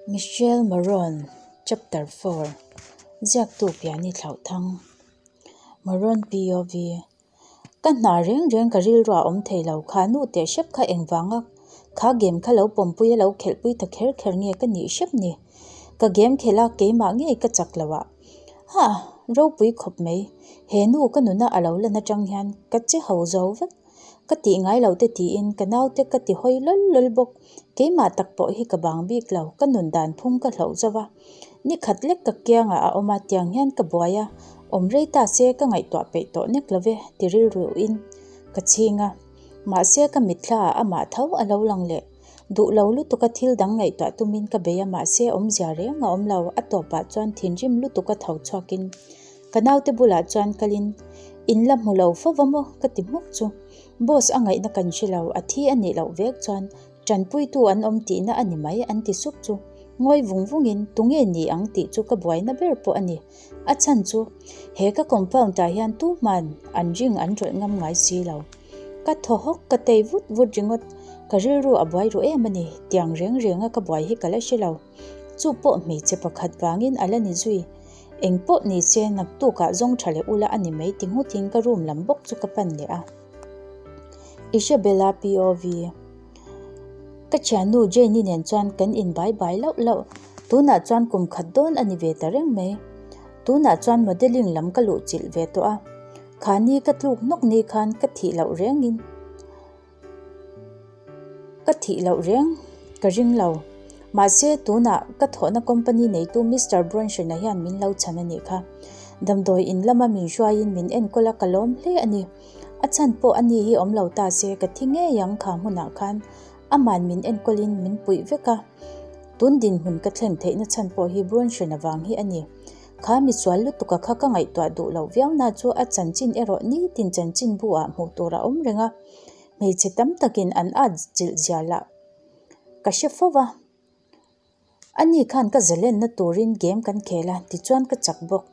Michelle Maroon, Chapter 4, Ziaktu Piani Thlauhthang, Maroon POV, Ka hna reng reng ka rilru a awm thei lo, kha nu teh hrep kha engvanga kha game kha lo pawmpui a lo khelhpui ta kher kher nge ka nih hrep ni? Ka game khelh a keimah ngei ka chak lo ah. Hah! Ropui khawp mai, he nu ka nuna a lo lan atang hian ka che ho zo vek. Ka tih ngai lo te tiin ka naute ka ti hawi lawl lawl bawk. Keimah tak pawh hi ka bang bik lo, ka nun dan phung ka hloh zo va. Ni khat lek ka kiangah a awm a, tiang hian ka buai a, awm rei ta se ka ngaihtuah peih tawh nek lo ve ti rilruin ka chhing a. Mahse ka mitthla ah amah tho a lo lang leh. Duh lo lutuka thil dang ngaihtuah tumin ka bei a mahse awmzia reng a awm lo, a tawpah chuan thinrim lutuka tho chhuakin ka naute bulah chuan kalin in la hmu lo fo va maw ka ti hmuk chu. Boss a ngaihna kan hre lo, a thi a nih loh vek chuan tanpuitu an awm tihna a ni mai an ti sup chu. Ngawi vung vungin tunge ni ang tih chu ka buaina ber pawh a ni. A chhan chu he ka compound ah hian tuhman an ring an rawlh ngam ngai si lo. Ka thaw hawk ka tei vut vut ringawt, ka rilru a buai ruh em a ni, tiang reng renga ka buai hi ka la hre lo. Chu pawh hmeichhe pakhat vangin a la ni zui. Eng pawh ni se naktukah zawng tha leh ula a ni mai ti nghutin ka room lam bawk chu ka pan leh a. Isabella POV. Ka thiannu Jane-i nen chuan kan inbai bai lauh lauh, tunah chuan kum khat dawn a ni ve ta reng mai. Tunah chuan modelling lam ka luhchilh ve tawh a. Khani ka tluk nawk ni khan ka thih loh rengin ka thih loh reng ka ring lo. Mahse tunah ka thawhna company neitu Mister Bronson-a hian min lo chhan a nih kha. Damdawi in lama min hruaiin min enkawl a ka lawm hle a ni. A chhan pawh a ni hi awm lo ta se ka thi ngei ang kha hmunah khan Aman min enkawlin min puih vek a. Tun dinhmun ka thlen theihna chhan pawh hi Bronson-a vang hi a ni. Kha misual lutuka kha ka ngaihtuah duh loh viau na chu a chanchin erawh nitin chanchin bu ah hmuh tur a awm reng a, hmeichhe tam takin an at chilh zia lah ka hre fo va. Ani khan ka zalenna turin game kan khel a, tichuan ka chak bawk.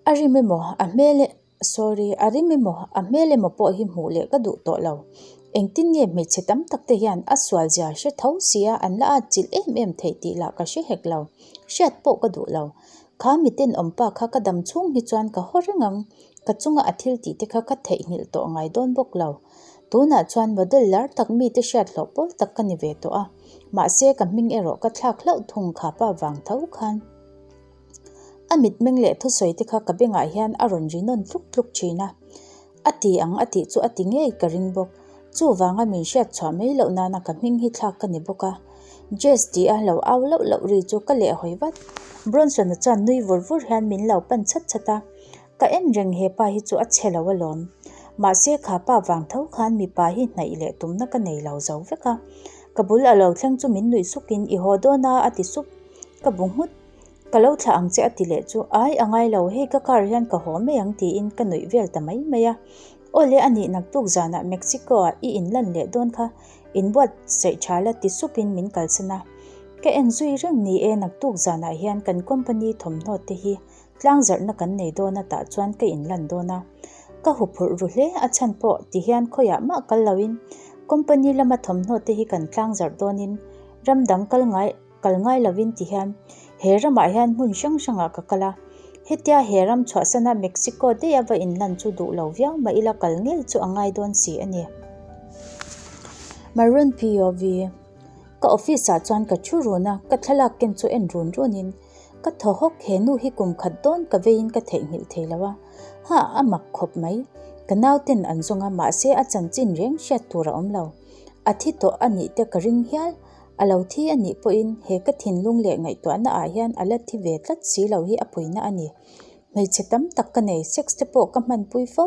A rim emaw a hmel e. Sorry, a rim emaw, a hmel emaw pawh hi hmuh leh ka duh tawh lo. Engtin nge hmeichhe tam tak te hian a sual zia hre tho sia an la at chilh em em theih tih lah ka hre hek lo. Hriat pawh ka duh lo. Kha miten awmpa kha ka dam chhung hi chuan ka haw reng ang. Ka chunga a thil tih te kha ka theihnghilh tawh ngai dawn bawk lo. Tunah chuan model lar tak mite hriat hlawh pawl tak ka ni ve tawh a. Mahse ka hming erawh ka thlak hlauh thung kha pa vang tho khan. A mitmeng leh thusawi te kha ka bengah hian a rawn ri nawn tluk tluk thin a, a ti ang a tih chu a ti ngei ka ring bawk. Chuvanga min hriat chhuah mai loh nana ka hming hi thlak ka ni bawk a. Jess tih a lo au lauh lauh ri chu ka lehhawi vat. Bronson-a chuan nui vur vur hian min lo pan chhat chhat a, ka en reng he pa hi chu a chhe lo alawm. Mahse kha pa vang tho khan mipa hi hnaih leh tumna ka nei lo zo vek a. Ka bul a lo thleng chu min nuih sukin i haw dawn a a ti sup. Ka bu nghut. Ka lo thlah ang che a ti leh chu, Ai a ngai lo, hei ka car hian ka haw mai ang tiin ka nuih vel ta mai mai a. Aw le a nih naktuk zanah Mexico ah i inlan leh dawn kha, inbuatsaih tha la ti supin min kalsan a. Ka en zui reng ni e naktuk zanah hian kan company thawmhnaw te hi tlangzarhna kan nei dawn a tah chuan ka inlan dawn a. Ka huphurh ru hle a chhan pawh ti hian khawiah mah kal loin company lama thawmhnaw te hi kan tlangzarh dawnin ram dang kal ngai Kal ngai lovin ti hian he ramah hian hmun hrang hrangah ka kal a, hetia he ram chhuahsana Mexico daih a va inlan chu duh lo viau mah ila kal ngei chu a ngai dawn si a ni. Maroon POV Ka office ah chuan ka thu run a, ka thlalak ken chu en run runin ka thaw hawk he nu hi kum khat dawn ka veiin ka theihnghilh thei lo a, ha a mak khawp mai. Ka nauten an zawng a mahse a chanchin reng hriat tur a awm lo. A thi tawh a nih te ka ring hial. A lo thi a nih pawhin he ka thinlung leh ngaihtuahna ah hian a la thi ve tlat si lo hi a puina a ni. Hmeichhe tam tak ka nei, sex te pawh ka hmanpui fo.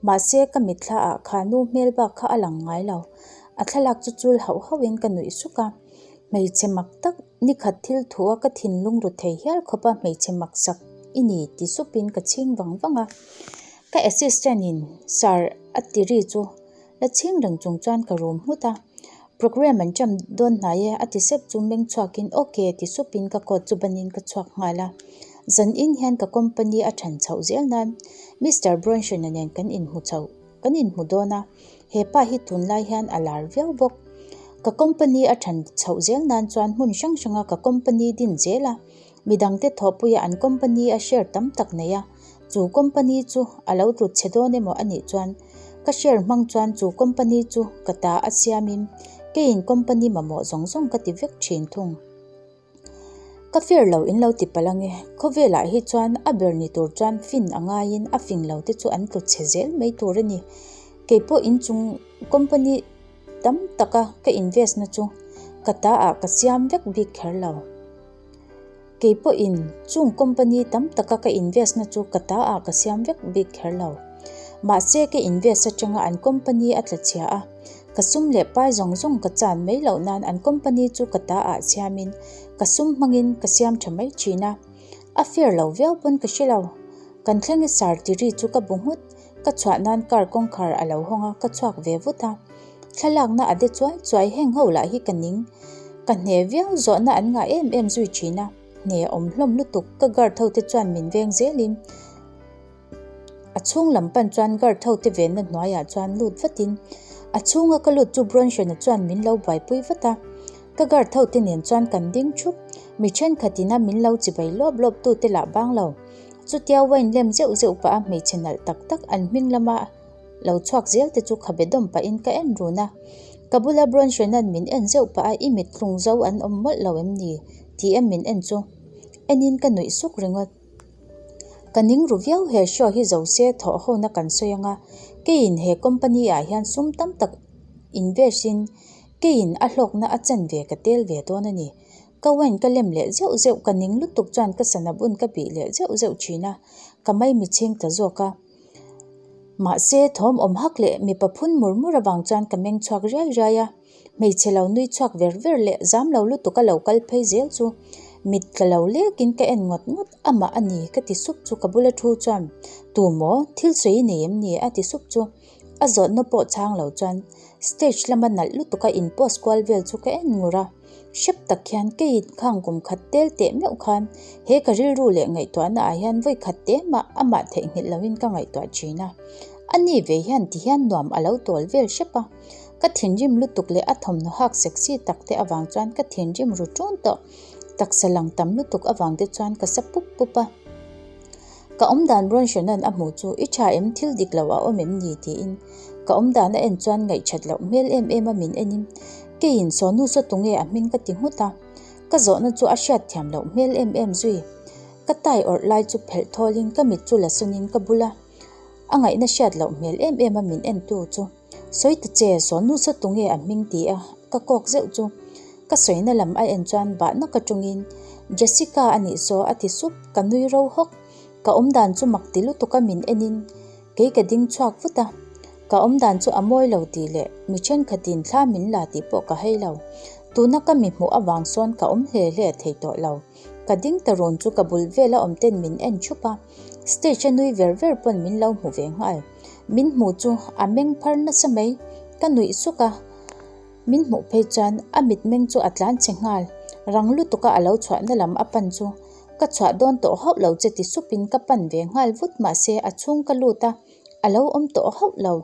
Mahse ka mitthla ah kha nu hmel bak kha a lang ngai lo. A thlalak chu chul hauh hauhin ka nuih suk a. Hmeichhe mak tak, nikhat thil thu a ka thinlung ru thei hial khawp a hmeichhe mak sak i ni ti supin ka chhing vang vang a. Ka assistant in Sir a ti ri chu La chhing reng chung chuan ka rum nghut a, Programme an ṭam dawn hnai e a ti sep chu meng chhuakin ok ti supin ka coat chu banin ka chhuak nghal a. Zan in hian ka company a ṭhan chhoh zel nan Mister Bronson-a nen kan inhmu chho kan inhmu dawn a, he pa hi tunlai hian a lar viau bawk. Ka company a than chhoh zel nan chuan hmun hrang hranga ka company din zel a, midangte thawhpuia an company a share tam tak nei a, chu company chu a lo tlut chhe dawn emaw a nih chuan ka share hmang chuan chu company chu ka ta a siamin keiin company mamawh zawng zawng ka ti vek thin thung. Ka fair lo in lo ti palh ange, khawvelah hi chuan a ber ni tur chuan fin a ngaiin a fing lo te chu an tlu chhe zel mai tur a ni. Keipawh inchung company tam taka ka invest na chu ka ta ah ka siam vek bik kher lo. Kei pawhin chung company tam taka ka invest na chu ka ta ah ka siam vek bik kher lo. Mahse ka invest atanga an company a tla chhia a, ka sum leh pai zawng zawng ka chan mai loh nan an company chu ka ta ah siamin ka sum hmangin ka siam tha mai thin a. A fair lo viau pawn ka hre lo. Kan thleng i sar tiri chu ka bu nghut. Ka chhuah nan car kawngkhar a lo hawng a, ka chhuak ve vut a. Thlalakna a de chuai chuai heng ho lah hi ka ning. Ka hne viau zawhna an ngah em em zui thin a, hne awm hlawm lutuk ka guard ho te chuan min veng zelin a chhung lam pan chuan guard ho te venna hnuaiah chuan lut vatin a chhunga ka lut chu Bronson-a chuan min lo buaipui vat a. Ka guard ho te nen chuan kan ding thup, mi thenkhatin a min lo chibai lawp lawp tu te lah bang lo. Chutia wine lem zeuh zeuh pah a hmeichhe nalh tak tak an hming lama lo chhuak zel te chu khabe dawm pahin ka en run a. Ka bula Bronson-a'n min en zeuh pah a i mit tlung zo an awm mawlh lo em ni? ti em min en chu enin ka nuih suk ringawt. Ka ning ru viau he show hi zo se thawh hona kan sawi anga keiin he company ah hian sum tam tak invest in Keiin a hlawkna a chan ve ka tel ve dawn a ni. Ka wine ka lem leh zeuh zeuh, ka ning lutuk chuan ka sana bun ka bih leh zeuh zeuh thin a, ka maimi chhing ta zawk a. Mahse, thawm awm hak leh mipa phun mur mur avang chuan ka meng chhuak riai riai a, hmeichhe lo nui chhuak ver ver leh zam lo lutuk a lo kal phei zel chu mit tla lo lekin ka en ngawt ngawt, amah a ni ka ti sup chu ka bula thu chuan, Tu maw? Thil sawi i nei em ni? a ti sup chu. A zawhna pawh chhang lo chuan stage lama nalh lutuk a in post kual vel chu ka en ngur a, hrep tak hian kei khang kum khat tel teh meuh khan he ka rilru leh ngaihtuahna ah hian vawi khat te mah amah theihnghilh lo in ka ngaihtuah thin a, a ni ve hian ti hian nuam a lo tawl vel hrep a, ka thinrim lutuk leh a thawmhnaw hak sexy tak te avang chuan ka thinrim ru ṭun tawh, taksa lang tam lutuk avang te chuan ka sa pup pup a. Ka awmdan rawn hrena'n a hmuh chu i tha em thil dik lo a awm em ni tiin ka awmdan a en chuan ngaihchat loh hmel em em a min enin keiin Sonu saw tunge a hming ka ti nghut a, ka zawhna chu a hriat thiam loh hmel em em zui. Ka tai awrh lai chu phelh thawlin ka mit chu la sawnin ka bula a ngaihna hriat loh hmel em em a min entu chu Sawi ta che, Sonu saw tunge a hming ti a ka kawk zeuh chu ka sawina lam a en chuan bahna ka tungin Jessica a nih saw a ti sup, ka nui ro hawk. Ka awmdan chu mak ti lutuk a min enin kei ka ding chhuak vut a, ka awmdan chu a mawi lo tih leh mi thenkhatin thla min la tih pawh ka hei lo. Tuna ka mi hmuh avang sawn ka awm hle hle thei tawh lo. Ka ding ta run chu ka bul vela awm ten min en thup a, stage a nui ver ver pawn min lo hmu ve nghal. Min hmu chu a meng phar nasa mai, ka nuih suk a, min hmuh phei chuan a mitmeng chu a tlan chhe nghal, rang lutuk a a lo chhuahna lam a pan chu ka chhuah dawn tawh hauh lo che ti supin ka pan ve nghal vut mahse a chhung ka lut a, a lo awm tawh hauh lo,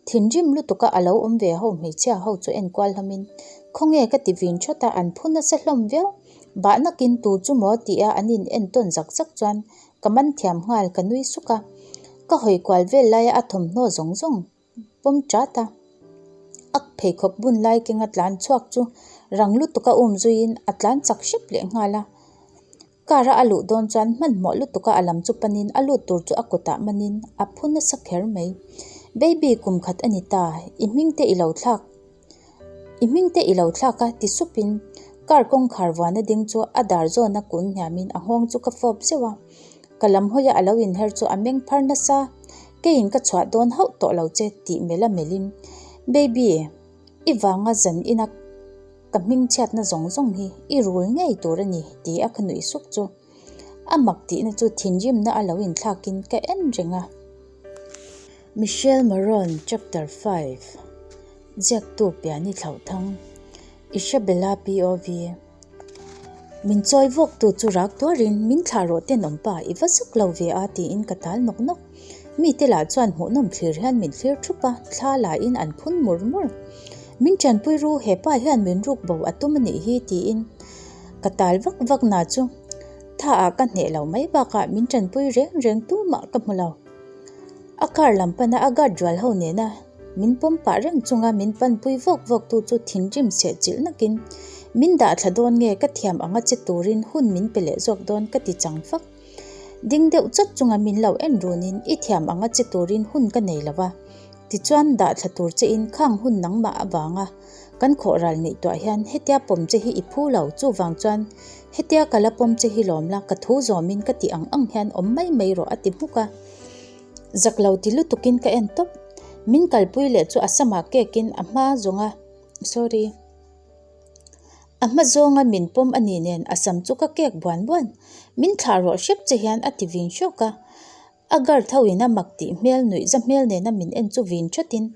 thinrim lutuk a a lo awm ve ho hmeichhia ho chu enkual hlawmin khawnge ka ti vin thawt a an phu nasa hlawm viau, bahnakin tu chu maw tia an in entawn zak zak chuan Ka man thiam nghal ka nui suk a, ka hawi kual vel laia a thawmhnaw zawng zawng pawm chat a. A pheikhawk bun lai kenga tlan chhuak chu rang lutuk a um zuiin a tlan chak hrep leh nghal a. Car a a luh dawn chuan hmanhmawh lutuk a a lam chu panin a lut tur chu a kutah manin a phu nasa kher mai. Baby kum khat a ni ta, i hming te i lo thlak. I hming te i lo thlak a ti supin car kawngkhar vuana ding chu a dar zawna kun hniamin a nghawng chu ka fawp zeuh a, ka lam hawia a lo inher chu a meng phar nasa, keiin ka chhuah dawn hauh tawh lo che tih melh a melhin Baby, i vanga zan ina ka hming chhiatna zawng zawng hi i rul ngei tur a ni ti a ka nuih suk chu a mak tihna chu thinrimna a lo inthlakin ka en reng a. Michelle Maron Chapter 5 Ziaktu Piani Thlauhthang Isabella POV Min chawi vawktu chu rak tuarin min thlah rawh tenawm pa i va zuk lo ve a tiin ka tal nawk nawk. Mite lah chuan hmuhnawm thlir hian min thlir thup a, thla lahin an phun mur mur. Min ṭanpui ru, hepa hian min ruk bo a tum a nih hi tiin ka tal vak vak na chu tha ah ka hneh lo mai bakah min ṭanpui reng reng tumah ka hmu lo. A car lam pana a guard rual ho nena min pawm pah reng chunga min panpui vawk vawk tu chu thinrim seh chilh nakin min dah thla dawn nge ka thiam anga che turin hun min pe leh zawk dawn ka ti chang fak. Ding deuh chawt chunga min lo en runin i thiam anga che turin hun ka nei lo va, tichuan dah thla tur chein khang hun nangmah avanga kan khawh ral ngaihtuah hian hetia pawm che hi i phu lo, chuvang chuan hetia ka la pawm che hi lawm la, ka thu zawmin ka tih ang ang hian awm mai mai rawh a ti hmuk a. Zak lo ti lutukin ka en tawp. Min kalpui leh chu a samah kekin a hma zawnga sorry. A hma zawnga min pawm a nih nen a sam chu ka kek buan buan. Min thlah rawh hrep che hian a ti vin hrawk a. A guard ho in a mak tih hmel nuih za hmel nena min en chu vin thatin,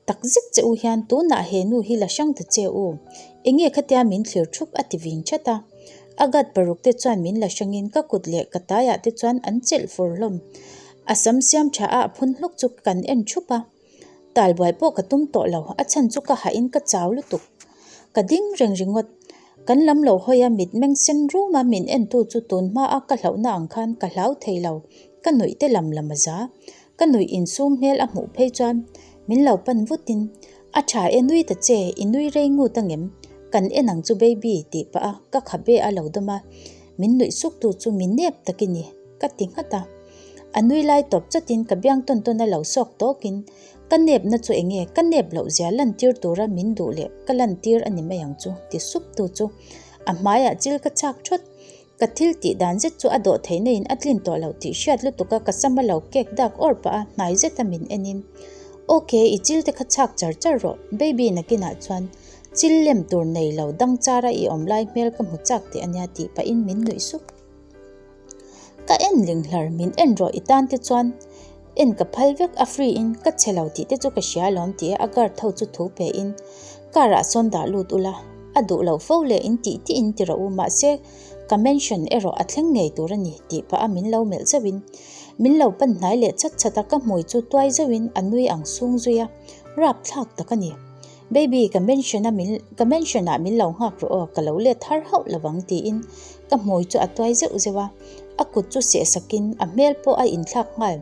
Tak zet che u hian tunah he nu hi la hrang ta che u. Enge khatia min thlir thup a ti vin that a. A guard paruk te chuan min la hrangin ka kut leh ka taiah te chuan an chelh fur hlawm. A sam siam tha a a phun hluk chu kan en thup a. Tal buai pawh ka tum tawh lo, a chhan chu ka hahin ka chau lutuk. Ka ding reng ringawt. Kan lam lo hawi a mit meng sen rum a min entu chu tun hma a ka hlauhna ang khan ka hlau thei lo, ka nuih te lam lam a za. Ka nuih insum hmel a hmuh phei chuan min lo pan vutin, A tha e nui ta che, i nui rei ngut angem? Kan en ang chu baby tih pah a ka khabe a lo dawm a, min nuih suk tu chu mi nep tak i ni, ka ti nghat a. A nui lai tawp chatin ka biang tawn tawn a lo sawk tawkin, Ka nepna chu enge, ka nep loh zia lantir tura min duh leh ka lantir a ni mai ang chu, ti sup tu chu a hmaiah chil ka chak thawt. Ka thil tih dan zet chu a dawh theihna in a tlin tawh loh tih hriat lutuk a ka sam a lo kek dak awr pah a hnai zeta min en in, Ok, i chil te kha chak char char rawh, baby nakinah chuan chil lem tur nei lo dang chara i awm lai hmel ka hmu chak teh ania tih pahin min nuih sup. Ka en ling hlar, min en rawh i tan te chuan en ka phal vek a free in ka chhe lo tih te chu ka hria alawm ti a a guard ho chu thu pe in car ah sawn dah lut ula a duh lo fo leh in tih tih in ti rawh u mahse ka mention erawh a thleng ngei tur a ni tih pah a min lo melh zauh in min lo pan hnai leh chat chat a ka hmui chu tuai zauh in a nui ang sung zui a rapthlak tak a ni. Baby, ka mention a min ka mention ah min lo nghak rawh aw, ka lo let har hauh lo ang tiin ka hmui chu a tuai zeuh zeuh a, a kut chu seh sakin a hmel pawh a inthlak nghal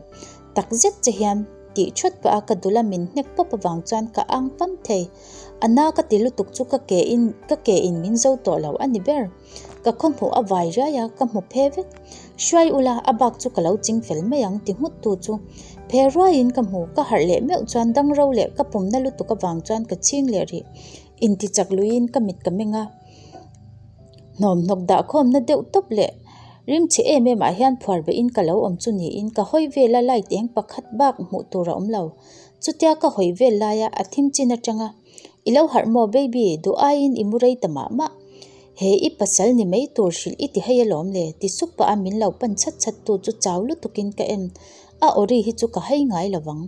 tak zet che hian tih thut pah a ka dul a min hnek pawp avang chuan ka ang pam thei. A na ka ti lutuk chu ka ke in ka ke in min zo tawh lo a ni ber. Ka khawhmuh a vai riai a, ka hmu phe vek. Hruai ula, a bak chu ka lo ching fel mai ang ti nghut tu chu. Phe ruaiin ka hmu, ka harh leh meuh chuan dang ro leh ka pumna lutuk avang chuan ka ching leh rih. Inti chak luiin ka mit ka meng a. Hnawm hnawk dah khawmna deuh tawp leh rimchhe em em ah hian phuar behin ka lo awm chu niin ka hawi vela light eng pakhat bak hmuh tur a awm lo. Chutia ka hawi vel laia a thim chin atanga I lo harh maw baby, duh aiin i mu rei ta mah mah. He i pasal ni mai tur hrilh i ti hei alawm le, ti sup pah a min lo pan chhat chhat tu chu chau lutukin ka en. A awri hi chu ka hai ngai lo vang.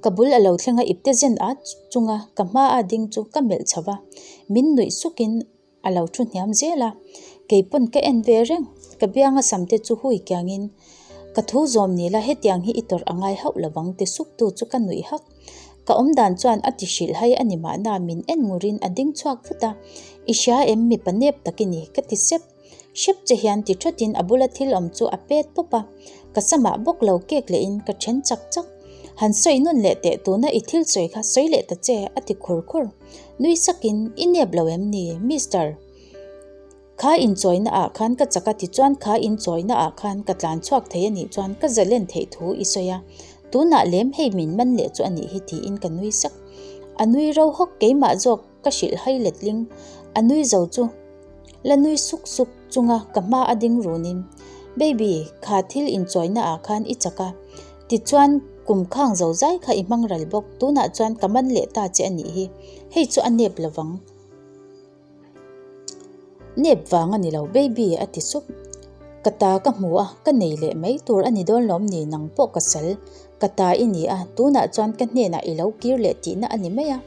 Ka bul a lo thleng a ipte zen at chunga ka hma a ding chu ka melh chho va, min nuih sukin A lo thu hniam zel a, kei pawn ka en ve reng. Ka bianga sam te chu hui kiangin, Ka thu zawm ni la, hetiang hi i tawrh a ngai hauh lovang ti sup tu chu ka nuih hak. Ka awm dan chuan a ti hrilh hai a ni mahna min en ngurin a ding chhuak vut a, I hria em mipa nep tak i ni, ka ti sep. Hrep che hian ti thatin a bula thil awm chu a pet pawp a, ka samah bawk lo kek lehin ka then chak chak. Han sawi nun leh teh tuna i thil sawi kha sawi leh ta che, a ti khur khur. Nui sakin, I nep lo em ni, Mister? Kha inchawina ah khan ka chak a tichuan kha inchawina ah khan ka tlan chhuak thei a nih chuan ka zalen theih thu i sawi a, tunah lem hei min man leh chu a nih hi tiin ka nui sak. A nui ro hawk keimah zawk ka hrilh hai letling, a nui zo chu la nui suk suk chunga ka hma a ding runin, Baby, kha thil inchawina ah khan i chak a, tichuan kum khang zo zai kha i hmang ral bawk, tunah chuan ka man leh ta che a nih hi, hei chu a nep lovang. Nep vang a ni lo baby a ti sup. Ka ta ka hmu a, ka nei leh mai tur a ni dawn lawm ni nang pawh ka sal. Ka ta i ni a, tunah chuan ka hnenah i lo kir leh tihna a ni mai a.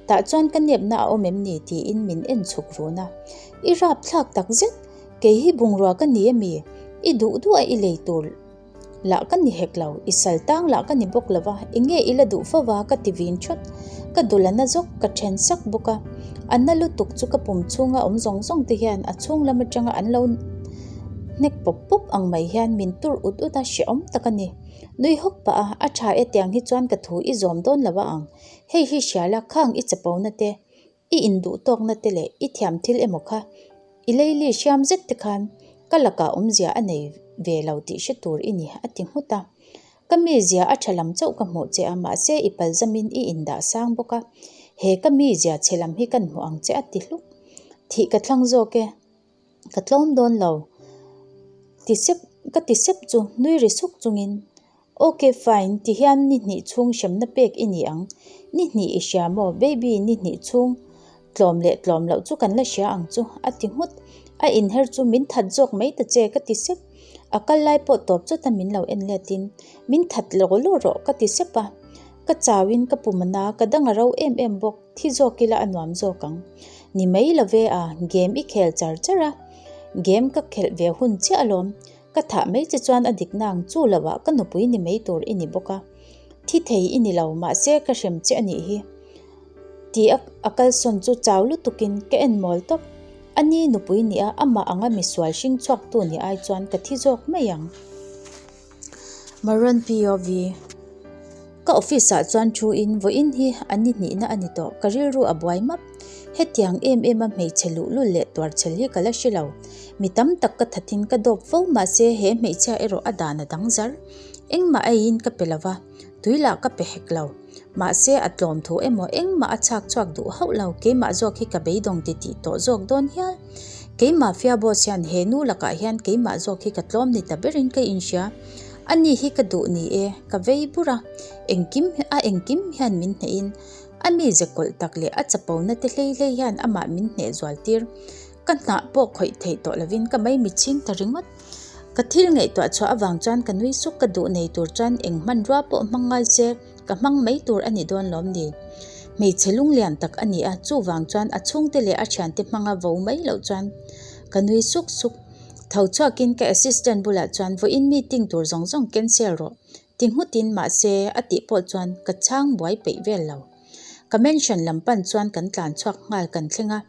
Tah chuan ka nepna a awm em ni tiin min en chhuk run a. I rapthlak tak zet, kei hi bungrua ka ni ami? I duh duh a i lei tur Lah ka ni hek lo, i sal tang lah ka ni bawk lo va, enge i la duh fo va ka ti vin thawt. Ka dul a na zawk, ka then sak bawk a. A na lutuk chu ka pum chhunga awm zawng zawng te hian a chhung lam atanga an lo hnek pawp pawp ang mai hian min tur ut ut a, hrehawm tak a ni. Nui hawk pah a, a tha e tiang hi chuan ka thu i zawm dawn lo a ang. Hei hi hria la, khang i chapona te, i induh tawkna te leh i thiam thil emaw kha i leili hriam zet te khan ka lakah awmzia a nei ve lo tih hre tur i ni, a ti nghut a. Ka mizia a tha lam chauh ka hmuh che a, mahse i palzamin i indah sang bawk a, he ka mizia chhe lam hi kan hmuh ang che a ti hluk. Thih ka thlang zawk e, ka tlawm dawn lo ti sep ka ti sep chu nui ri suk chungin Ok fine ti hian ni hnih chhung hremna pek i ni ang, ni hnih i hria maw baby ni hnih chhung Tlawm leh tlawm loh chu kan la hria ang chu, a ti nghut. A inher chu min that zawk mai ta che ka ti sep. A kal lai pawh tawp chawt a min lo en let in, min that law law rawh ka ti sep a. Ka chau in ka pum a na, ka dang a ro em em bawk, thi zawk ila a nuam zawk ang. Ni mai lo ve a, game i khel char char a. Game ka khelh ve hun chiah alawm. Ka thah mai che chuan a dik nang, chu lo ah ka nupui ni mai tur i ni bawk a. Thi thei i ni lo, mahse ka hrem che a nih hi. Ti a a kalsawn chu chau lutukin ka en mawl tawp. A ni nupui nia amah anga misual hring chhuaktu ni ai chuan ka thi zawk mai ang. Maroon POV Ka office ah chuan thu in vawiin hi a ni hnihna a ni tawh, ka rilru a buai map. Hetiang em em a hmeichhe luhlul leh tuarchhel hi ka la hre lo. Mi tam tak ka thatin ka dawp fo mahse he hmeichhia erawh a dan a dang zar. Engmah eiin ka pe lova, tui lah ka pe hek lo. Mahse, a tlawm thu emaw engmah a chhak chhuak duh hauh lo, keimah zawk hi ka beidawng ti tih tawh zawk dawn hial. Kei mafia boss hian he nu lakah hian keimah zawk hi ka tlawm ni ta berin ka inhria. Ani hi ka duh ni e, ka vei bur a, engkim a engkim hian min hnehin a mize kawlh tak leh a chapona te hlei hlei hian amah min hneh zual tir. Ka hnah pawh khawih theih tawh lovin ka mai mitchhing ta ringawt. Ka thil ngaihtuah chhuah avang chuan ka nui suk ka duh nei tur chuan eng hmanrua pawh hmang ngai se ka hmang mai tur a ni dawn lawm ni. Hmeichhe lunglian tak a ni a, chuvang chuan a chhungte leh a thiante hmanga vo mai loh chuan ka nui suk suk. Tho chhuakin ka assistant bulah chuan vawiin meeting tur zawng zawng cancel rawh ti nghutin mahse a tih pawh chuan ka chhang buai peih vel lo. Ka mansion lam pan chuan kan tlan chhuak nghal kan thleng a,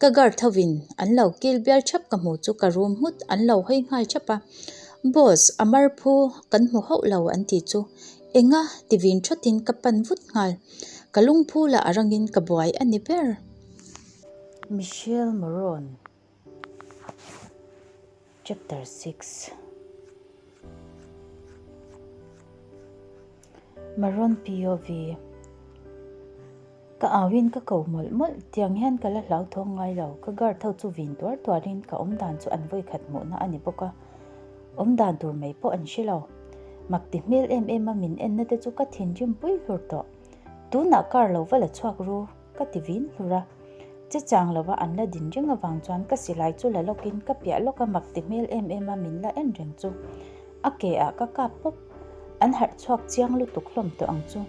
ka guard ho in an lo kil bial thap ka hmu chu ka room nghut an lo hawi nghal thap a, Boss a mar phu kan hmu hauh lo an ti chu enga ti vin thawt in ka pan vut nghal, ka lungphu lah a rangin ka buai a ni ber. Michelle Moron. Chapter 6 Maroon POV Ka auin ka ko mawlh mawlh, tiang hian ka la hlauthawng ngai lo, ka guard ho chu vin tuar tuarin ka awmdan chu an vawikhat hmuhna a ni bawk a, awmdan tur mai pawh an hre lo. Mak ti hmel em em a min enna te chu ka thinrim pui hlur tawh. Tunah car lo va la chhuak ru. Ka ti vin hlur a. Che chang lova an la din reng avang chuan ka silai chu la lawkin ka piah lawk a mak ti hmel em em a min la en reng chu a ke ah ka kap pawp. An harh chhuak chiang lutuk hlawm tawh ang chu.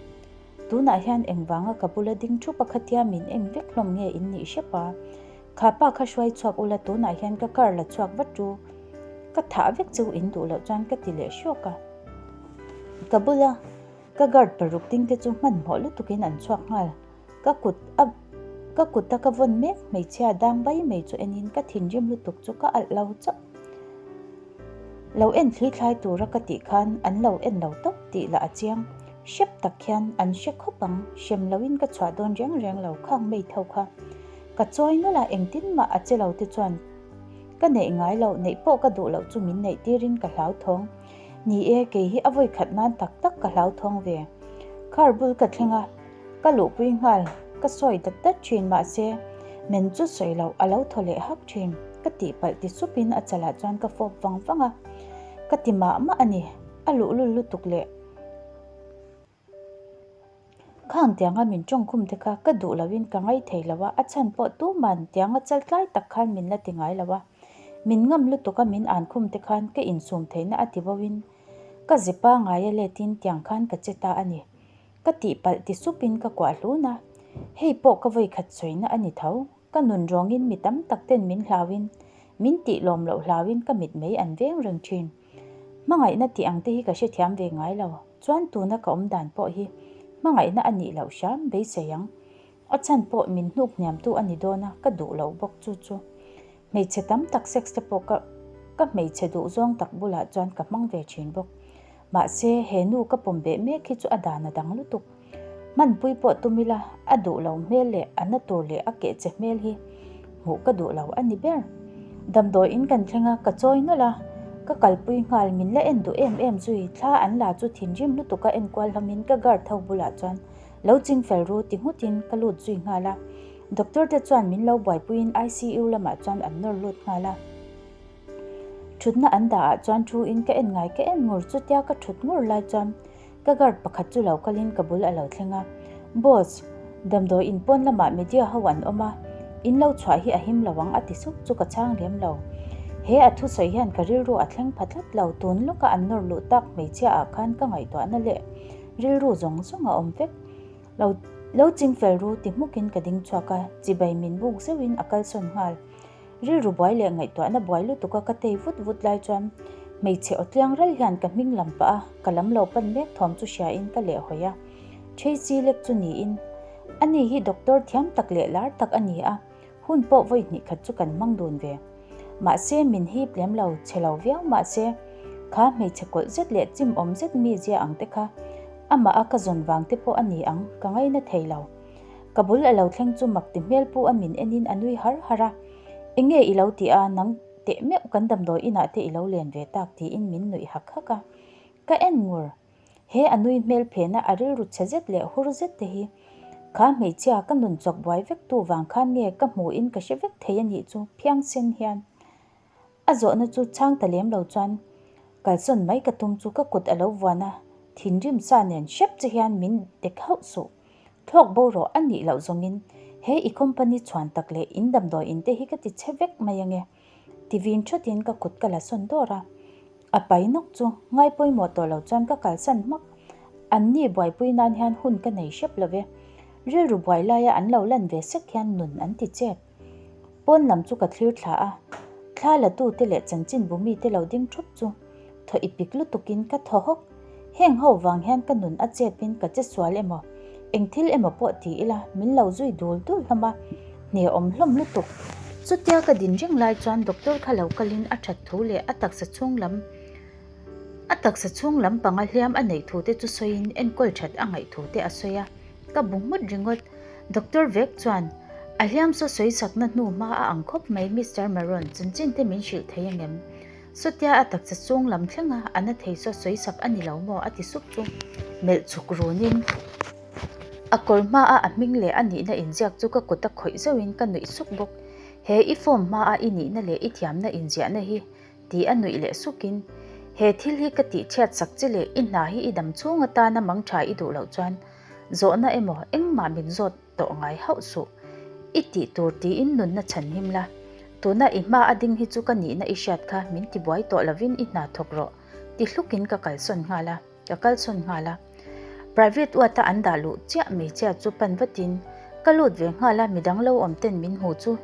Tunah hian engvanga ka bula ding thu pakhatia min en vek hlawm nge in nih hrep a. Kha pa kha hruai chhuak ula tunah hian ka car la chhuak vat ru. Ka thah vek chu in duh loh chuan ka ti leh hrawk a. Ka bula ka guard paruk ding te chu hmanhmawh lutukin an chhuak nghal. Ka kut a ka kut a ka vawn mek hmeichhia dang bai mai chu enin ka thinrim lutuk chu ka alh lo chauh. Lo en thli thlai tura ka tih khan an lo en lo tawp tih lah a chiang. Hrep tak hian an hre khawp ang, hrem loin ka chhuah dawn reng reng lo khang mei tho kha. Ka chawi nawlh a engtin mah a che lo te chuan ka neih ngai loh neih pawh ka duh loh chu min neih tirin ka hlauthawng. Ni e, kei hi a vawi khat nan tak tak ka hlauthawng ve. Car bul ka thleng a. Ka luhpui nghal, ka sawi dat dat thin mahse men chu sawi loh a lo thaw leh hak thin. Ka tihpalh ti supin a chalah chuan ka fawp vang vang a, ka ti mah mah a ni, a luhlul lutuk leh. Khang tianga min tawngkhum te kha ka duh loin ka ngaih thei lo a, a chhan pawh tuman tianga chal tlai tak khan min la ti ngai lo a, min ngam lutuk a min ankhum te khan ka insum theihna a ti boin ka zipa ngaia letin tiang khan ka che ta a ni. Ka tihpalh ti supin ka kuah hlun a, hei pawh ka vawikhat sawina a ni tho. Ka nun rawngin mi tam tak ten min hlauin, min tih lawm loh hlauin ka mit mei an veng reng thin. Hmangaihna tih ang te hi ka hrethiam ve ngai lo, chuan tuna ka awm dan pawh hi hmangaihna a nih loh hram beisei ang. A chhan pawh min hnuk hniamtu a ni dawn a, ka duh lo bawk chu chu. Hmeichhe tam tak sex te pawh ka ka hmeichhe duh zawng tak bulah chuan ka hmang ve thin bawk. Mahse, he nu ka pawm beh mek hi chu a dan a dang lutuk. Hmanpui pawh tum ila, a duh lo hmel leh a na tur leh a keh che hmel hi hmuh ka duh lo a ni ber. Damdawi in kan thleng a, ka chawi nawlh a, ka kalpui nghal min la en duh em em zui, thla an la chu thinrim lutuk a enkual hlawmin ka guard ho bulah chuan lo ching fel ru ti nghutin ka lut zui nghal a. Doctor te chuan min lo buaipuiin ICU lamah chuan an nawr lut nghal a. Thutna an dah ah chuan thu in ka en ngai ka en ngur chutia ka thut ngur lai chuan ka guard pakhat chu lo kalin ka bul a lo thleng a, Boss, damdawi in pawn lamah media ho an awm a, in lo chhuah hi a him lo ang a ti sup chu ka chhang lem lo. He a thusawi hian ka rilru a thleng pha tlat lo, tun lawka an nawr luh tak hmeichhia ah khan ka ngaihtuahna leh rilru zawng zawng a awm vek. Lo lo ching fel ru ti hmukin ka ding chhuak a, chibai min buk zeuhin a kalsawn nghal. Rilru buai leh ngaihtuahna buai lutuk a ka tei vut vut lai chuan hmeichhe aw tliang ral hian ka hming lam pah a, ka lam lo pan mek thawm chu hria in ka leh hawi a. Tracy lek chu niin ani hi doctor thiam tak leh lar tak a ni a, hun pawh vawi hnih khat chu kan hmang dun ve. Mahse min hip lem lo, chhe lo viau mahse kha hmeichhe kawlh zet leh chim awm zet mi zia ang te kha amah a ka zawn vang te pawh a ni ang, ka ngaina thei lo. Ka bul a lo thleng chu mak ti hmel pu a min en in a nui har har a, Enge i lo tih a, nang teh meuh kan damdawi inah te i lo len ve tak tiin min nuih hak hak a. Ka en ngur. He a nui hmel phena a rilru chhe zet leh hur zet te hi kha hmeichhia ka nun chawk buai vek tu vang khan nge ka hmu in ka hre vek thei a nih chu phiang sen hian. A zawhna chu chhang ta lem lo chuan kalsawn mai ka tum chu ka kut a lo vuan a, thinrim sa nen hrep che hian min dek hauh suh. Thlawk bo rawh a nih loh zawngin he i company chhuan tak leh in damdawi in te hi ka ti chhe vek mai ange. Ti vin thatin ka kut ka la sawn dawr a. A pai nawk chu ngai pawimawh tawh lo chuan ka kalsan hmak. An ni buaipui nan hian hun ka nei hrep lo ve. Rilru buai laia an lo lan ve sek hian nun an ti chep. Pawn lam chu ka thlir thla a, thla la tu te leh chanchin bu mi te lo ding thup chu thaw i pik lutuk in ka thaw hawk. Heng ho vang hian ka nun a chep in ka che sual emaw, eng thil emaw pawh ti ila min lo zui dul dul hlawm a, hne awm hlawm lutuk. Chutia ka din reng lai chuan doctor kha lo kal in a that thu leh a taksa chhung lam a taksa chhung lam panga hliam a neih thu te chu sawi in enkawl that a ngaih thu te a sawi a, ka bu nghut ringawt. Doctor vek chuan, A hliam saw sawi sakna hnu hma a ang khawp mai Mister Maron, chanchin te min hrilh thei angem? Sawtia a taksa chung lam thleng a, a na thei saw sawi sak a ni lo maw? a ti sup chu melh chhuk runin a kawr hma a a hming leh a nihna inziak chu ka kut a khawih zauhin ka nuih suk bawk. He i form hma a i nihna leh i thiamna inziahna hi ti a nuih leh sukin, He thil hi ka tih chhiat sak che leh i hna hi i dam chhung atana mang tha i duh loh chuan Zawhna emaw engmah min zawt tawh ngai hauh suh. I tih tur tiin nunna chhan him la. Tuna i hma a ding hi chu ka nihna i hriat kha min tibuai tawh lovin i hna thawk rawh ti hlukin ka kalsawn nghal a, ka kalsawn nghal a. Private ward a an dah luh chiah hmeichhia chu pan vatin ka lut ve nghal a, midang lo awm ten min hmu chu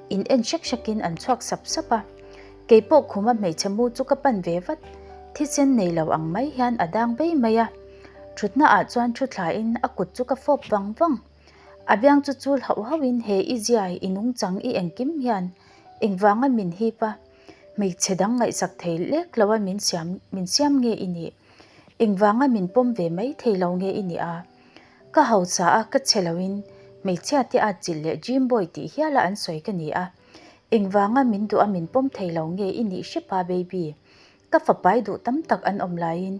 in en hrek hrekin an chhuak sap sap a. Keipawh khuma hmeichhe mu chu ka pan ve vat, thisen nei lo ang mai hian a dang vei mai a. Thutna ah chuan thu thla in a kut chu ka fawp vang vang. A biang chu chul hauh hauh in he i ziai i nungchang i engkim hian engvanga min hip a, hmeichhe dang ngaihsak thei lek lo a min siam min siam nge i nih? Engvanga min pawm ve mai thei lo nge i nih a? Ka hausa a ka chhe lo in hmeichhia te at chilh leh dream boy tih hial a an sawi ka ni a, engvanga min duh a min pawm thei lo nge i nih hrep a baby? Ka fa pai duh tam tak an awm laiin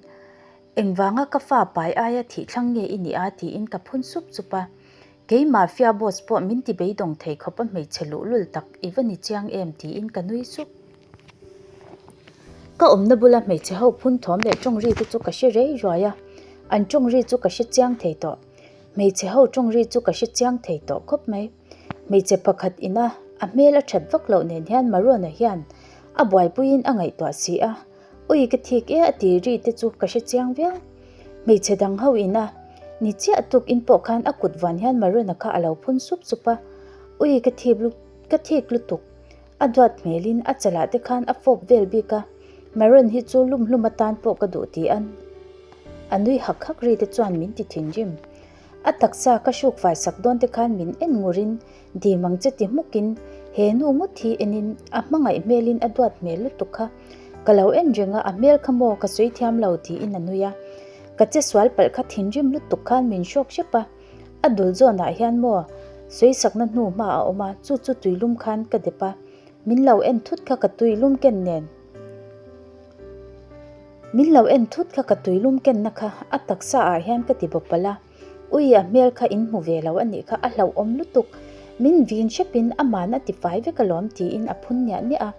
engvanga ka fa pai aia thih thlang nge i nih a tiin ka phun sup sup a. Kei mafia boss pawh min ti beidawng thei khawp a hmeichhe luhlul tak i va ni chiang em tiin ka nui sup. Ka awmna bula hmeichhe ho phun thawm leh tawng ri te chu ka hre rei ruai a, an tawng ri chu ka hre chiang thei tawh. Hmeichhe ho tawng ri chu ka hre chiang thei tawh khawp mai. Hmeichhe pakhat ina a hmel a that vak loh nen hian Marona hian a buaipuiin a ngaihtuah si a, Ui ka thik e a ti ri te chu ka hre chiang viau. Hmeichhe dang ho ina ni chiah tuk in pawh khan a kut van hian Marona kha a lo phun sup sup a, Ui ka thip ka thik lutuk. A duat hmelin a chalah te khan a fawp vel bik a, Maron hi chu lum hlum atan pawh ka duh ti a, a nui hak hak ri te chuan min ti thinrim. A taksa ka hruk fai sak dawn te khan min en ngurin dim ang che ti hmukin he nu ngawt hi enin a hmangaih hmelin a duat hmel lutuk kha ka lo en reng a, a hmel kha maw ka sawi thiam lo tiin a nui a. Ka che sual palh kha thinrim lutuk khan min hrawk hrep a, a dul zawnah hian maw sawisakna hnu hma a awm a, chu chu tuilum khan ka dep a, min lo en thut kha ka tuilum ken nen. Min lo en thut kha ka tuilum kenna kha a taksa ah hian ka ti bawp palh a, ui a hmel kha in hmu ve lo a nih kha a hlauhawm lutuk, min vin hrepin aman a ti fai vek alawm tiin a phun niah niah a.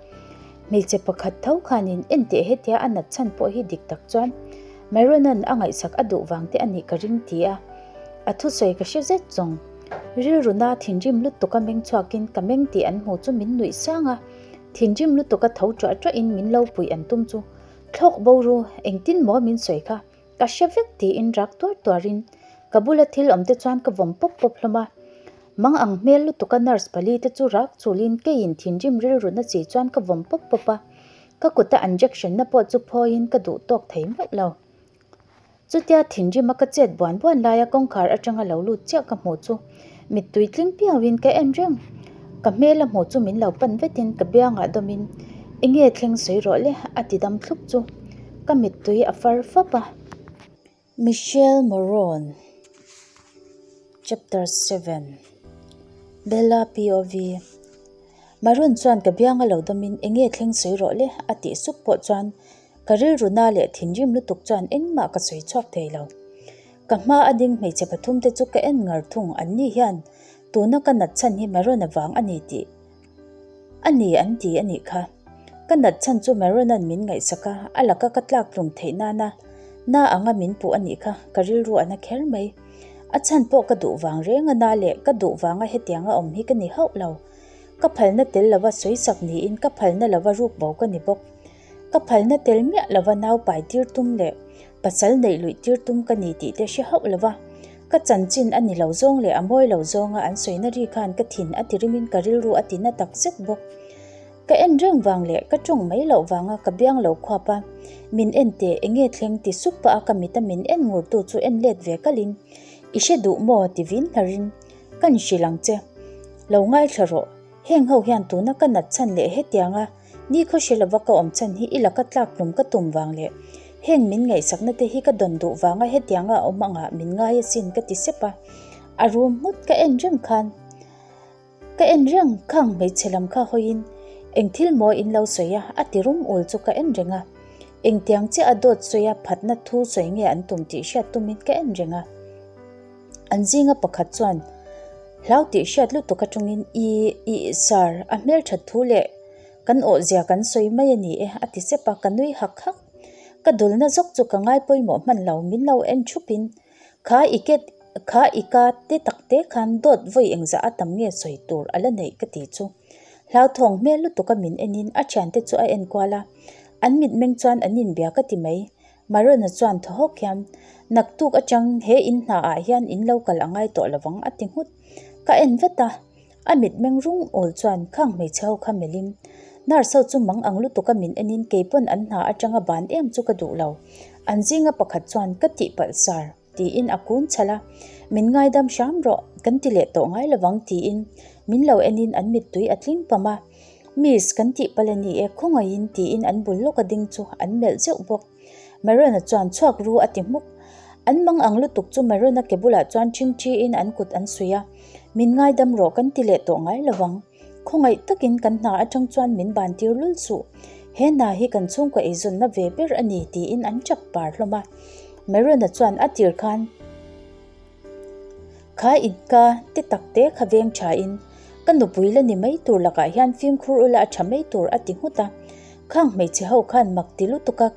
Hmeichhe pakhat tho khanin enteh hetia a nat chhan pawh hi dik tak chuan Myron-a'n a ngaihsak a duh vang te a nih ka ring ti a, a thusawi ka hre zet zawng. Rilru na thinrim lutuk a meng chhuakin ka meng tih an hmu chu min nuih sang a. Thinrim lutuk a tho ṭuah ṭuahin min lo puih an tum chu thlawk bo ru, engtin maw min sawi kha, ka hre vek tiin rak tuar tuarin ka bula thil awm te chuan ka vawm pawp pawp hlawm a. Mang ang hmel lutuk a nurse pali te chu rak chulin keiin thinrim rilru na chi chuan ka vawm pawp pawp a, ka kuta injection na pawh chu phawiin ka duh tawk thei meuh lo. Chutia thinrim a ka chet buan buan laia kawngkhar atanga lo lut chiah ka hmuh chu mittui tling piauin ka en reng. Ka hmel a hmuh chu min lo pan vetin ka biangah dawmin enge thleng sawi rawh le a ti dam thlup chu ka mittui a far fap a. Michelle Morone Chapter 7 Bella POV Maroon chuan ka bianga lo dawmin enge thleng sawi rawh le a tih sup pawh chuan Ka rilru na leh thinrim lutuk chuan engmah ka sawi chhuak thei lo. Ka hma a ding hmeichhe pathum te chu ka en ngar thung an ni hian tuna ka nat chhan hi Maron a vang a ni tih a ni an ti a nih kha. Ka nat chhan chu Marona'n min ngaihsak a, a laka ka tlak tlum theih nana na anga min puh a nih kha ka rilru a na kher mai. A chhan pawh ka duh vang reng a na leh ka duh vanga hetianga awm hi ka ni hauh lo. Ka phalna tel lova sawisak niin ka phalna lova ruk bo ka ni bawk. Ka phalna tel miah lova nau pai tir tum leh pasal neih luih tir tum ka ni tih te hre hauh lova, ka chanchin a ni lo zawng leh a mawi lo zawnga an sawina ri khan ka thin a ti rimin ka rilru a ti na tak zet bawk. Ka en reng vang leh ka tawng mai loh vanga ka biang lo khuap a, min en teh enge thleng ti sup pah a ka mit a min en ngur tu chu en let ve kalin i hre duh maw ti vin hnarin ka inhrilh ang che. Lo ngaithla rawh, heng ho hian tuna ka nat chhan leh hetianga Ni khaw hre lova ka awm chhan hi i laka tlak tlum ka tum vang leh heng min ngaihsakna te hi ka dawn duh vanga hetianga a awm angah min ngai asin ka ti sep a. A rum nghut ka en reng khan ka en reng khang hmeichhe lam kha hawiin eng thil maw in lo sawi a a ti rum ul chu ka en reng a. Engtiang chiah a dawt sawi a phatna thu sawi nge an tum tih hriat tumin ka en reng a. An zinga pakhat chuan hlau tih hriat lutuk atangin I, I, sir, a hmelthat thu leh kan awhzia kan sawi mai a ni e a ti sep a, ka nui hak hak. Ka dulna zawk chu ka ngai pawimawh hman lo, min lo en thupin kha i ke, kha i ka te tak te khan dawt vawi engzah a tam nge sawi tur a la neih ka ti chu. Hlauthawng hmel lutuk a min enin a thiante chu a en kual a, an mitmeng chuan an inbia ka ti mai. Marona chuan thaw hawk hian, Naktuk atang he in hna ah hian in lo kal a ngai tawh lovang a ti nghut. Ka en vet a, a mitmeng rung awl chuan khang hmeichhe ho kha melhin, Nurse ho chu mang ang lutuk a min enin keipawn an hna atanga ban em chu ka duh lo. An zinga pakhat chuan ka tihpalh sar. Tiin a kun chhalh a, Min ngaidam hram rawh, kan ti leh tawh ngai lovang tiin min lo enin an mittui a tling pam a. Miss, kan tih palh a ni e, khawngaihin tiin an bul lawka ding chu an melh zeuh bawk. Marona chuan chhuak ru a ti hmuk. An mang ang lutuk chu Marona ke bulah chuan ṭhingṭhiin an kut an suih a, Min ngaidam rawh, kan ti leh tawh ngai lovang. Khawngaih takin kan hna atang chuan min ban tir lul suh. He hna hi kan chhungkaw eizawnna ve ber a ni tiin an chap par hlawm a. Marona chuan a tir khan kha inka te tak te kha veng tha in ka nupui la ni mai tur lakah hian fimkhur ula a tha mai tur a ti nghut a. Khang hmeichhe ho khan mak ti lutuk a.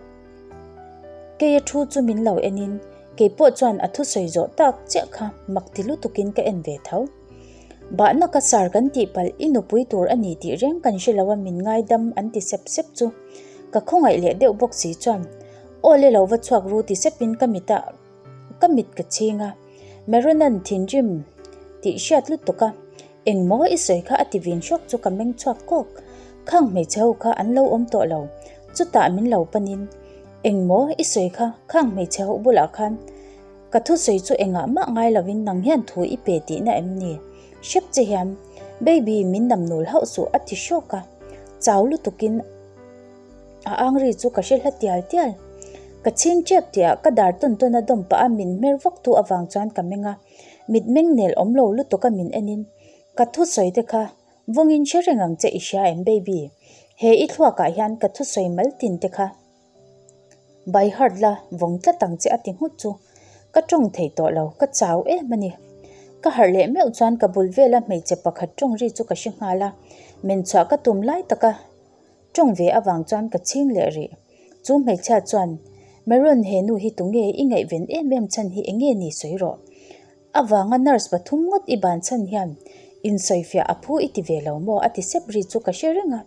Keia thu chu min lo en in keipawh chuan a thusawi zawh tak chiah kha mak ti lutuk in ka en ve tho. Bahna ka sar kan tih palh i nupui tur a ni tih reng kan hre lo a min ngaidam an ti sep sep chu ka khawngaih leh deuh bawk si chuan aw le lo va chhuak ru ti sep in ka mit ah ka mit ka chhing a Meronan thinrim tih hriat lutuk a engmaw i sawi kha a ti vin hrawk chu ka meng chhuak kawk khang hmeichhe ho kha an lo awm tawh lo chutah min lo panin engmaw i sawi kha khang hmeichhe ho bulah khan. Ka thusawi chu engah mah ngai lovin nang hian thu i pe tihna em ni? Hrep che hian, Baby, min dam nul hauh suh a ti hrawk a. Chau lutukin a ang ri chu ka hre hla tial tial. Ka chhing tep tihah ka dar tawn tawn a dawm pah a min hmer vak tu avang chuan ka meng a. Mit meng nel awm lo lutuk a min enin, Ka thusawi te kha vawngin hre reng ang che i hria em baby? He i thluakah hian ka thusawi mal tin te kha by heart la vawng tlat ang che a ti nghut chu ka tawng thei tawh lo, ka chau em a ni. Ka harh leh meuh chuan ka bul vela hmeichhe pakhat tawng ri chu ka hre nghal a, men chhuah ka tum lai taka tawng ve avang chuan ka chhing leh rih. Chu hmeichhia chuan, Meron he nu hi tunge i ngaihven em em chhan hi enge ni sawi rawh. Avanga nurse pathum ngawt i ban chhan hian insawifiah a phu i ti ve lo maw a ti sep ri chu ka hre reng a.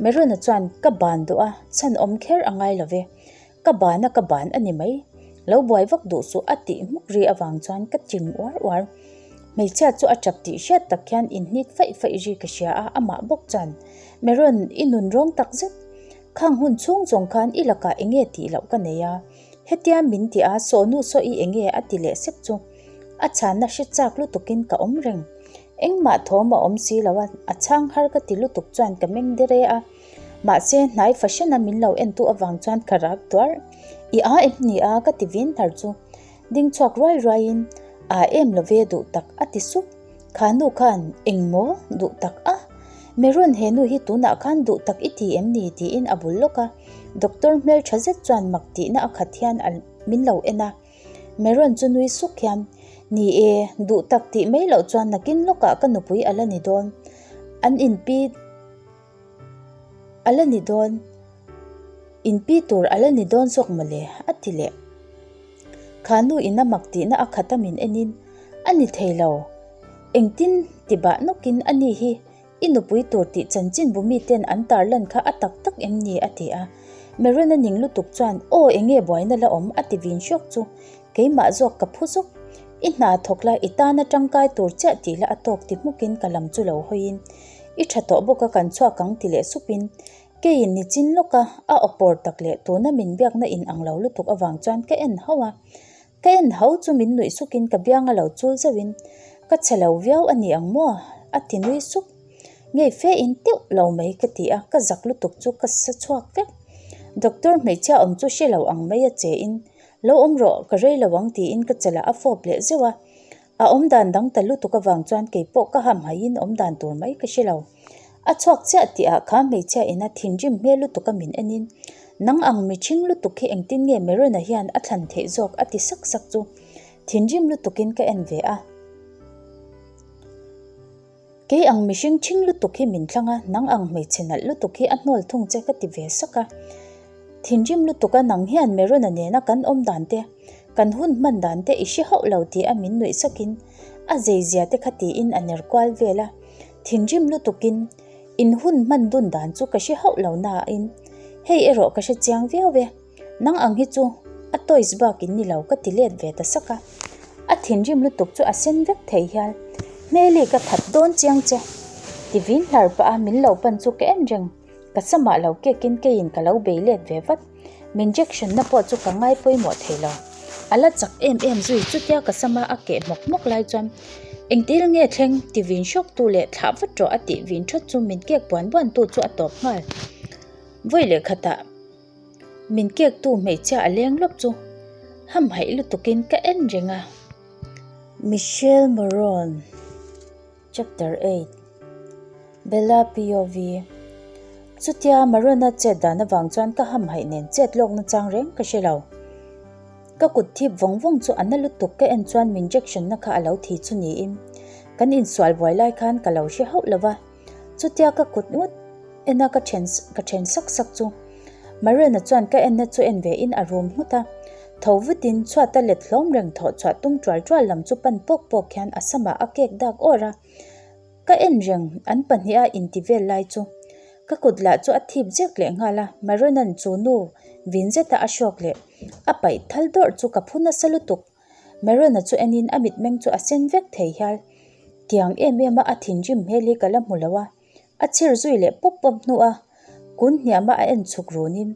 Merona chuan ka ban duh a, chhan awm kher a ngai lo ve. Ka ban a ka ban a ni mai. Lo buai vak duh suh a tih hmuk ri avang chuan ka chim uar uar. Hmeichhia chu a tap tih hriat tak hian inhnit faih faih ri ka hria a, amah bawk chuan, Meron, i nun rawng tak zet. Khang hun chhung zawng khan i lakah enge tih loh ka nei a. Hetia min ti a, sawhnu saw i enge a ti leh sep chu. A chhanna hre chak lutukin ka awm reng. Engmah thawm a awm si lo a, a chhang har ka ti lutuk chuan ka meng dere a. Mahse, hnai fahran a min lo entu avang chuan ka rak tuar. I a em ni a? ka ti vin hnar chu. Ding chhuak ruai ruaiin, A em lo ve duh tak a ti sup. Kha nu khan, Eng maw? Duh tak a? Meron he nu hi tunah khan duh tak i ti em ni? tiin a bul lawk a. Doctor hmel tha zet chuan mak tihna a khat hian a min lo en a. Meron chu nui suk hian, Ni e, duh tak tih mai loh chuan nakin lawkah ka nupui a la ni dawn. An inpi a la ni dawn, inpi tur a la ni dawn zawk mawle, a ti leh. Kha nu in a mak tihna a khat a min enin, A ni thei lo. Engtin ti bah nawkin a ni hi I nupui tur tih chanchin bu miten an tarlan kha a tak tak em ni? a ti a. Meron a ning lutuk chuan, Aw, enge buaina la awm? a ti vin hrawk chu. Keimah zawk ka phu zuk. I hna thawk la, i tana tangkai tur chiah tih la a tawk ti hmukin ka lam chu lo hawiin, I tha tawh bawk a kan chhuak ang ti leh supin, keiin nichin lawka a awpawr tak leh tuna min biakna in ang lo lutuk avang chuan ka en hauh a. Ka en ho chu min nuih sukin ka biang a lo chul zeuhin, Ka chhe lo viau a ni ang maw? a ti nui sup. Ngei fe in teuh lo mai ka ti a, ka zak lutuk chu ka sa chhuak vek. Doctor hmeichhia awm chu hre lo ang mai a che in, Lo awm rawh, ka rei lo ang tiin ka chalah a fawp leh zeuh a. A awmdan dang ta lutuk avang chuan keipawh ka hamhaiin awmdan tur mai ka hre lo. A chhuak chiah tihah kha hmeichhia ina thinrim hmel lutuk a min enin, Nang ang mi ṭhing lutuk hi engtin nge Merona hian a thlan theih zawk a ti sak sak chu thinrim lutukin ka en ve a. Kei ang mihring ṭhing lutuk hi min thlang a, nang ang hmeichhe nalh lutuk hi a hnawl thung che ka ti ve sak a. Thinrim lutuk a nang hian Merona nena kan awm dan te, kan hun hman dan te i hre hauh lo tih a min nuih sakin a zeizia te kha tiin a ner kual vel a. Thinrim lutukin in hun hman dun dan chu ka hre hauh lo nain hei erawh ka hre chiang viau e, nang ang hi chu a toys bak in ni lo ka ti let ve ta sak a. A thinrim lutuk chu a sen vek thei hial, Hmeli ka that dawn chiang che ti vin hlar pah a min lo pan chu ka en reng. Ka samah lo kekin keiin ka lo bei let ve vat. Min jection na pawh chu ka ngai pawimawh thei lo. A la chak em em zui chutia ka sama a keh hmawk hmawk lai chuan engtil nge thleng ti vin hrawk tu leh thlah vat rawh a tih vin thawt chu min kek buan buan tu chu a tawp nghal. Vawi leh khatah min kek tu hmeichhia a leng lawp chu hamhaih lutukin ka en reng a. Michelle Moron. Chapter 8 Bella POV Chutia Marona chet dan avang chuan ka hamhaih nen chet lawk na chang reng ka hre lo. Ka kut thip vawng vawng chu a na lutuk ka en chuan min jection na kha a lo thi chu niin kan insual buai lai khan ka lo hre hauh lo va. Chutia ka kut ngawt en a ka then ka then sak sak chu Marona chuan ka en na chu en ve in a rum nghut a. Tho vutin chhuat a let hlawm reng thawh chhuah tum tual tual lam chu pan pawk pawk hian a samah a kek dak awr a. Ka en reng an pahniha inti vel lai chu. Ka kut lah chu a thip zek leh nghal a, Maronan chu nu vin zeta a hrawk leh a paih thal dawrh chu ka phu nasa lutuk. Marona chu enin a mitmeng chu a sen vek thei hial. Tiang em em a a thinrim hmel hi ka la hmu lo a. A chhir zui leh pawp pawp hnu a, kun hniama a en chhuk runin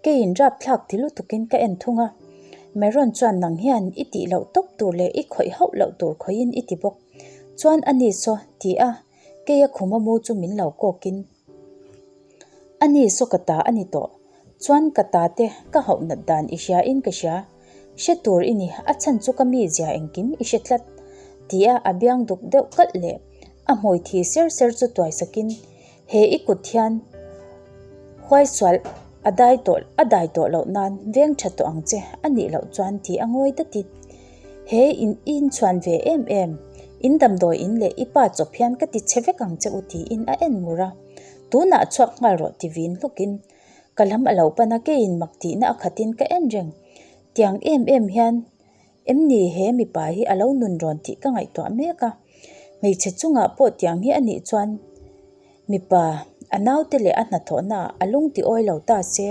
keiin rapthlak ti lutukin ka en thung a. Meron chuan nang hian i tih loh tawp tur leh i khawih hauh loh tur khawihin i ti bawk. Chuan a ni saw ti a, keia khuma mu chu min lo kawkin. A ni saw ka ta a ni tawh. Chuan ka ta te ka hauh nat dan i hria in ka hria. Hre tur i ni, a chhan chu ka mi zia engkim i hre tlat. Ti a a biang duk deuh kalh leh a hmui thi ser ser chu tuai sakin he i kut hian huaisual a dai tawh a dai tawh loh nan veng tha tawh ang che a nih loh chuan ti a ngawi datin he in i inchhuan ve em em in damdawi in leh i pa chawp hian ka ti chhe vek ang che u tiin a en ngur a tunah chhuak nghal rawh ti vin hlukin ka lam a lo pan a keiin mak tihna a khatin ka en reng tiang em em hian Em ni he mipa hi a lo nun rawn tih ka ngaihtuah mek a, hmeichhe chungah pawh tiang hi a nih chuan mipa a naute leh a hnathawhna ah a lung ti awi lo ta se,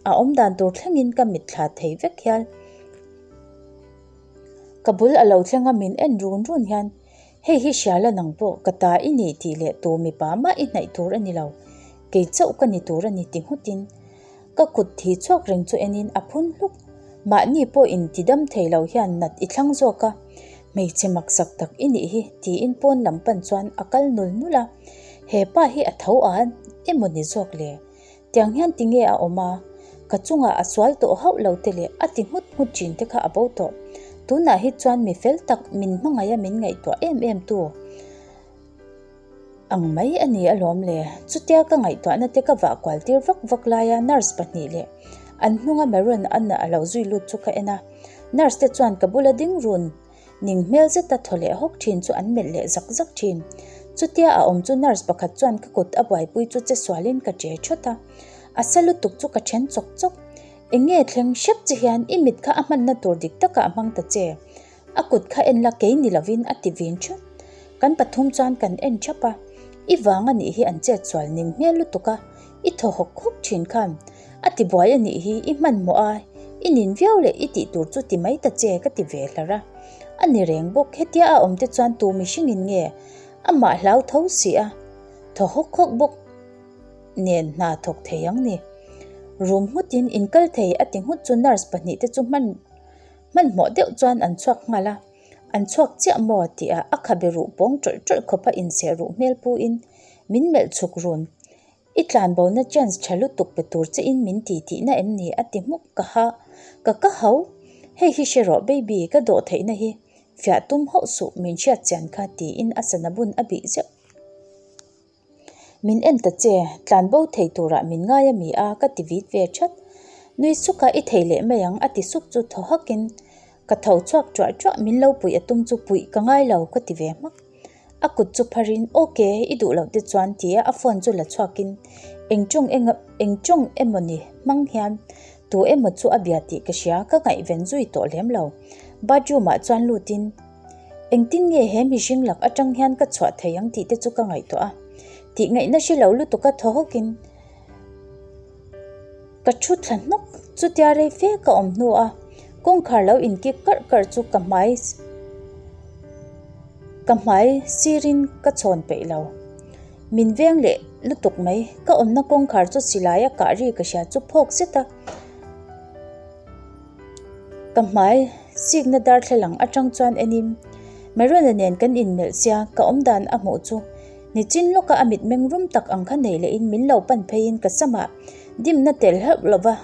a awmdan tur thlengin ka mitthla thei vek hial. Ka bul a lo thleng a min en run run hian hei hi hriala nang pawh ka ta i ni tih leh tu mipa mah i hnaih tur a ni lo, kei chauh ka ni tur a ni ti nghutin Ka kut thi chhuak reng chu enin a phun hluk. Mahni pawh in ti dam thei lo hian nat i thlang zawk a, hmeichhe maksak tak i nih hi tiin pawn lam pan chuan a kal nul nul a. He pa hi a tho a emaw ni zawk le? Tiang hian tinge a awm a? Ka chungah a sual tawh hauh lo te leh a ti nghut nghut thin te kha a bo tawh. Tunah hi chuan mi fel tak min hmangaih a min ngaihtuah em em tu. Ang mai a ni alawm le. Chutia ka ngaihtuahna te ka vah kual tir vak vak laia nurse pahnih leh an hnunga Maroon a a lo zui lut chu ka en a. Nurse te chuan ka bula ding run ning hmel zeta thaw leh hawk thin chu an melh leh zak zak thin. Chutia a awm chu nurse pakhat chuan ka kut a buaipui chu che sualin ka che thawt a. A sa lutuk chu ka then chawk chawk. Eng nge thleng hrep che hian i mit kha a hmanna tur dik takah a hmang ta che. A kut kha en la kei ni lovin a ti vin theuh. Kan pathum chuan kan en thap a, I vang a nih hi an chet sual ning hmel lutuk a, i thaw hawk hawk thin khan. A ti buai a nih hi i hmanhmawh a, i nin viau leh i tih tur chu ti mai ta che ka ti ve hlar a. A ni reng bawk, hetia a awm te chuan tu mihringin nge amah hlau tho si a, thaw hawk hawk bawk nen hna thawk thei ang ni. Rum nghutin inkal thei a ti nghut chu nurse pahnihte chu hman Hmanhmawh deuh chuan an chhuak nghal a, an chhuak chiah maw tih ah a khabe ruh pawng tawlh tawlh khawpa inseh ruh hmel pu in min melh chhuk run. I tlanbona chance tha lutuk pe tur che in min ti tihna em ni a ti hmuk ka ha ka ka hau. Hei hi hre rawh baby ka dawh theihna hi fiah tum hauh suh min hriat chian kha tiin a sana bun a bih zeuh. Min en ta che, tlan bo thei turah min ngai a mi a, ka ti vit ve that. Nui suka i thei leh mai ang a ti sup chu thaw hakin ka tho chhuak ṭuah ṭuah, min lo puih a tum chu puih ka ngai lo ka ti ve hmak. A kut chu pharin ok i duh loh te chuan tia a phone chu la chhuakin eng ṭawng eng eng ṭawng emaw ni hmang hian tu emaw chu a bia tih ka hria ka ngaihven zui tawh lem lo. Bathroom ah chuan lutin. Engtin nge he mihring lak atang hian ka chhuah thei ang tih te chu ka ngaihtuah a. Tih ngaihna hre lo lutuk a thaw hawkin ka thu thla hnawk. Chutia rei fe ka awm hnu a kawngkhar lo inkik karh karh chu ka hmai ka hmai sirin ka chhawn peih lo. Min veng leh lutuk mai. Ka awmna kawngkhar chu silai a kah ri ka hria chu phawk zet a. Ka hmai sikna darthlalang atang chuan enin Merona nen kan inmelh sia ka awmdan a hmuh chu nichin lawka a mitmeng rum tak ang kha nei lehin min lo pan pheiin ka samah dimna tel hlauh lova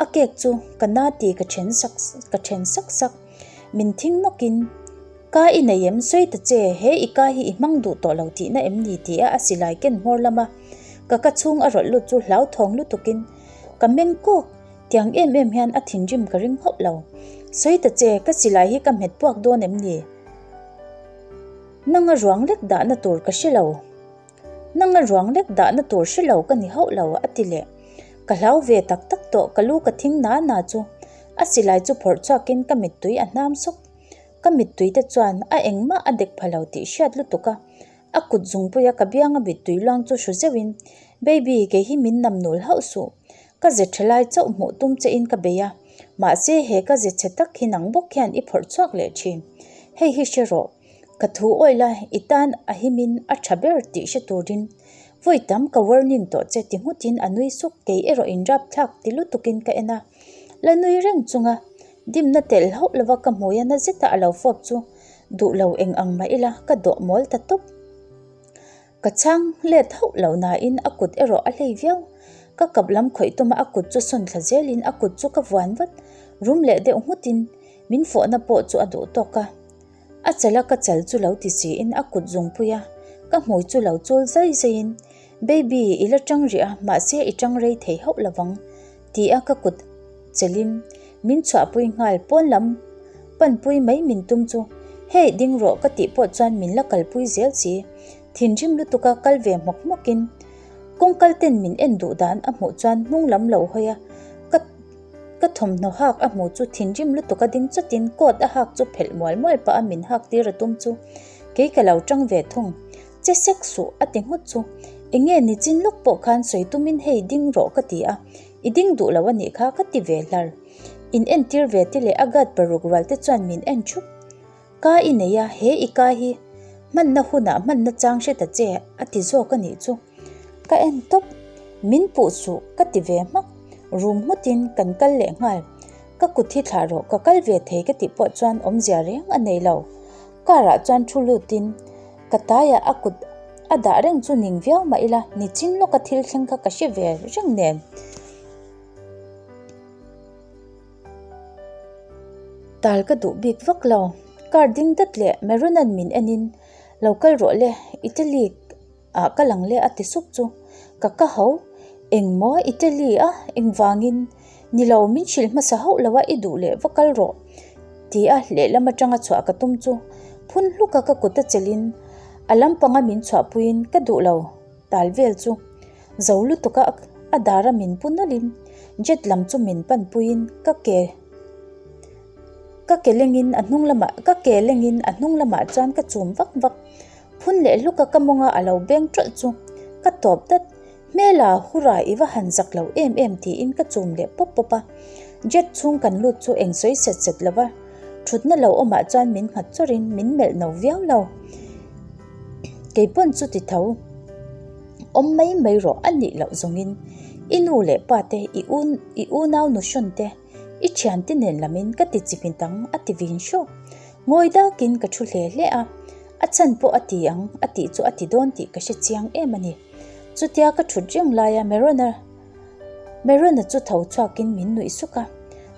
a cake chu ka na ti ka then sak ka then sak sak min thing nawkin ka i nei em sawi ta che he i ka hi i hmang duh tawh lo tihna em ni ti a a silai ken hmawr lama ka ka chhung a rawlh lut chu hlauthawng lutukin ka meng kawk. Tiang em em hian a thinrim ka ring hauh lo. Sawi ta che, ka silai hi ka hmet puak dawn em ni? Nanga ruang lek dahna tur ka hre lo. Nanga ruang lek dahna tur hre lo ka ni hauh lo, a ti leh. Ka hlau ve tak tak tawh, ka lu ka thing na na chu. A silai chu phawrh chhuakin ka mittui a hnam sawk. Ka mittui te chuan a engmah a dek pha lo tih hriat lutuk a. A kut zungpuia ka bianga mittui luang chu hru zeuhin, Baby, kei hi min nam nul hauh suh. Ka ze tha lai chauh hmuh tum che in ka bei a, mahse he ka ze chhe tak hi nang bawk hian i phawrh chhuak leh thin. Hei hi hre rawh, ka thu awih la i tan a himin a tha ber tih hre turin vawi tam ka warning tawh che ti nghutin a nui suk, kei erawh in rapthlak ti lutukin ka en a, la nui reng chunga. Dimna telh hauh lova ka hmui a na zeta a lo fawp chu duh lo eng ang mah ila ka dawh mawl ta tawp. Ka chhang let hauh lo nain a kut erawh a hlei viau. Ka kap lam khawih tuma a kut chu sawn thla zelin a kut chu ka vuan vat. Rum leh deuh nghutin min fawhna pawh chu a duh tawk a. A chal a ka chal chu lo ti siin a kut zungpui a, ka hmui chu lo chul zai zaiin, Baby, i la tang rih a, mahse i tang rei thei hauh lovang, ti a ka kut chelin min chhuahpui nghal pawn lam panpui mai min tum chu, Hey, ding rawh ka tih pawh chuan min la kalpui zel si, thinrim lutuka kal ve hmawk hmawkin kawngkal ten min en duh dan a hmuh chuan hnung lam lo hawi a, ka. Ka thawmhnaw hak a hmu chu thinrim lutuk a ding chawtin coat a hak chu phelh mual mual pah a min hak tir a tum chu kei ka lo tang ve thung. Che sek suh a ti nghut chu. Enge nichin lawk pawh khan sawi tumin hei ding rawh ka ti a, i ding duh lo a nih kha ka ti ve hlar. In entir ve te leh a guard paruk rual te chuan min en thup. Ka i nei a, he i ka hi hmanna hunah hmanna chang hre ta che a ti zawk a nih chu. Ka en tawp, min puh suh ka ti ve hmak, rum nghutin kan kal leh nghal. Ka kut hi thlah rawh, ka kal ve thei ka tih pawh chuan awmzia reng a nei lo. Car ah chuan thu lutin ka taiah a kut a dah reng chu ning viau mah ila nichin lawka thil thleng kha ka hre ve reng nen. Tal ka duh bik vak lo. Car ding dat leh Maroon-a'n min enin, Lo kal rawh le, Italy ah ka lang le a ti sup chu. Ka ka ho, Engmaw Italy a? Engvangin? Ni lo, min hrilh hmasa hauh lo a, i duh leh va kal rawh ti a lehlam atanga chhuah ka tum chu phun hluka ka kut a chelhin a lampanga min chhuahpuiin ka duh lo tal vel chu. Zo lutuk a a dar a min pu nawlhin jet lam chu min pan puiin ka ke ka ke lengin a hnung lamah ka ke lengin a hnung lamah chuan ka chum vak vak. Phun leh hluk a ka mawnga a lo beng tawlh chu ka tawp dat. Hmela hura i va han zak lo em em tiin ka chum leh pawp pawp a. Jet chhung kan lut chu eng sawi set set lova thutna lo awmah chuan min nghat chawrin min melh no viau lo. Keipawn chu ti tho. Awm mai mai rawh a nih loh zawngin i nu leh pa te, i u i unau nu hrawn te, i thiante nen lamin ka ti chimit ang a ti vin hrawk. Ngawi dakin ka thu hle hle a, a chhan pawh a ti ang a tih chu a ti dawn tih ka hre chiang em a ni. Chutia ka thut reng laia Merona Merona chu tho chhuakin min nuih suk a,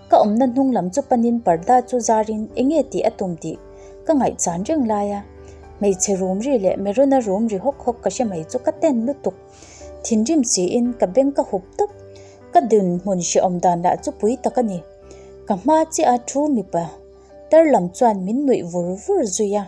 ka awmna hnung lam chu panin parda chu zarin enge tih a tum tih ka ngaihchan reng laia hmeichhe rum ri leh Merona rum ri hawk hawk ka hre mai chu ka ten lutuk. Thinrim siin ka beng ka hup tawp, ka dinhmun hrehawm dan lah chu pui tak a ni. Ka hma chiah a thu mipa tar lam chuan min nuih vur vur zui a.